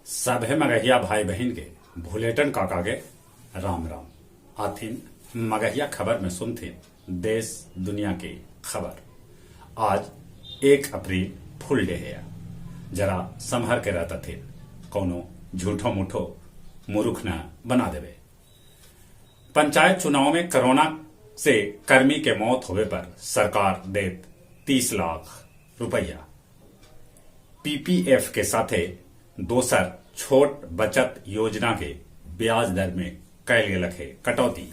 सभे मगहिया भाई बहिन के भुलेटन काका के राम राम। आथिन मगहिया खबर में सुनथिन देश दुनिया के खबर। आज 1 अप्रैल फुल डे है। जरा संभर के रहतथिन, कौनो झूठो मूठो मुरुख न बना देवे। पंचायत चुनाव में कोरोना से कर्मी के मौत होवे पर सरकार देत 30 लाख रुपया। पीपीएफ के साथे दोसर छोट बचत योजना के ब्याज दर में कैल गेलक हे कटौती।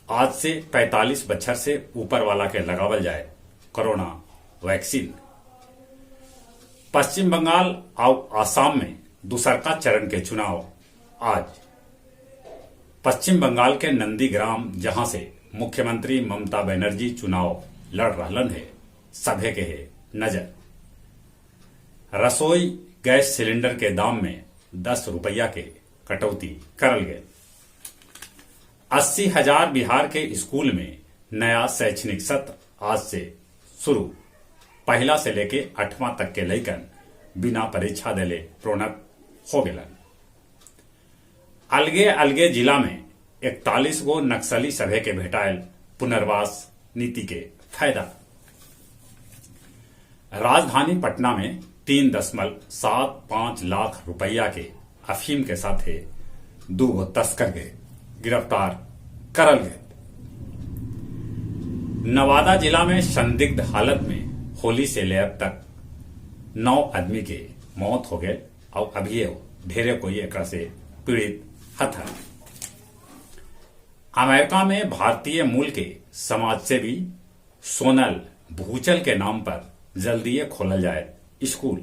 आज से 45 बच्छर से ऊपर वाला के लगावल जाए कोरोना वैक्सीन। पश्चिम बंगाल आउ आसाम में दूसरका चरण के चुनाव आज। पश्चिम बंगाल के नंदीग्राम जहां से मुख्यमंत्री ममता बनर्जी चुनाव लड़ रहलन हे, सभे के हे नजर। रसोई गैस सिलेंडर के दाम में 10 रुपया के कटौती करल गेल। 80,000 बिहार के स्कूल में नया शैक्षणिक सत्र आज से शुरू। पहला से लेके 8वां तक के लइकन बिना परीक्षा देले प्रोन्नत हो गेलन। अलगे अलगे जिला में 41 गो नक्सली सभे के भेटायल पुनर्वास नीति के फायदा। राजधानी पटना में 3.75 लाख रुपया के अफीम के साथे 2 गो तस्कर के गिरफ्तार करल गए। नवादा जिला में संदिग्ध हालत में होली से ले अब तक 9 आदमी के मौत हो गए और अभी ढेरे कोई एकरा से पीड़ित हथन। अमेरिका में भारतीय मूल के समाजसेवी सोनल भूचल के नाम पर जल्दीए खोलल जाए स्कूल।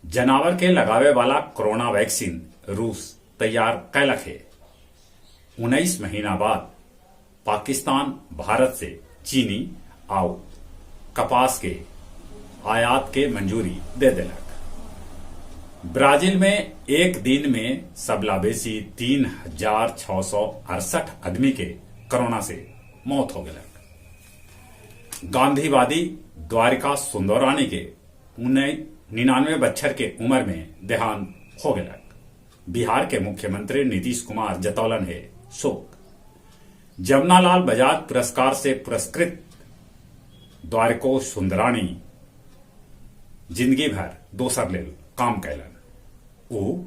जनावर के लगावे वाला कोरोना वैक्सीन रूस तैयार कैलक है। 19 महीना बाद पाकिस्तान भारत से चीनी आउ कपास के आयात के मंजूरी दे देलक। ब्राजील में एक दिन में सबला बेसी 3,668 आदमी के कोरोना से मौत हो गलक। गांधीवादी द्वारिका सुंदरानी के 99 बच्छर के उम्र में देहांत हो गलक। बिहार के मुख्यमंत्री नीतीश कुमार जतौलन है शोक। जमुनालाल बजाज पुरस्कार से पुरस्कृत द्वारिको सुंदरानी जिंदगी भर दोसर लेल काम कैलन। ऊ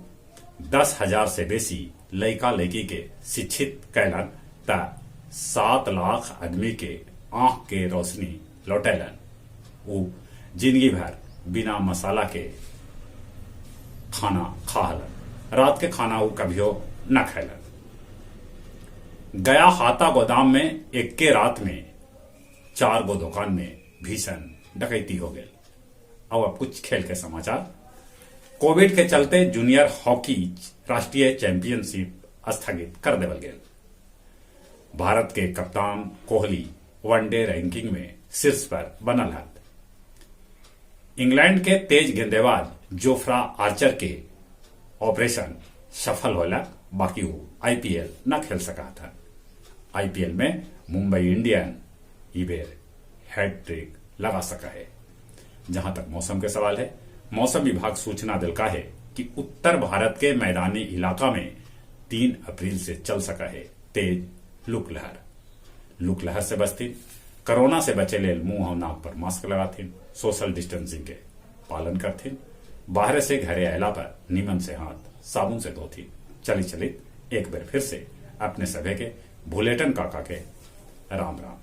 10,000 से बेसी लइका लइकी के शिक्षित कैलन त 7 लाख आदमी के आंख के रोशनी लौटेलन। ऊ जिंदगी भर बिना मसाला के खाना खा हलन। रात के खाना ऊ कभियो न खैलन। गया हाता गोदाम में एक्के रात में 4 गो दुकान में भीषण डकैती हो गई। और अब कुछ खेल के समाचार। कोविड के चलते जूनियर हॉकी राष्ट्रीय चैंपियनशिप स्थगित कर देवल गेल। भारत के कप्तान कोहली वनडे रैंकिंग में शीर्ष पर बनल हत। इंग्लैंड के तेज गेंदेबाज जोफ्रा आर्चर के ऑपरेशन सफल होला, बाकी वो आईपीएल न खेल सका था। आईपीएल में मुंबई इंडियन ई बेर हैट्रिक लगा सका है। जहां तक मौसम के सवाल है, मौसम विभाग सूचना दिलका है कि उत्तर भारत के मैदानी इलाका में 3 अप्रैल से चल सका है तेज लूक लहर। लूक लहर से बचती, कोरोना से बचे लेल मुंह और नाक पर मास्क लगाथिन, सोशल डिस्टेंसिंग के पालन करथिन, बाहर से घरे आयला पर नीमन से हाथ साबुन से धोथिन। चली चली एक बार फिर से अपने सभे के भुलेटन काका के राम राम।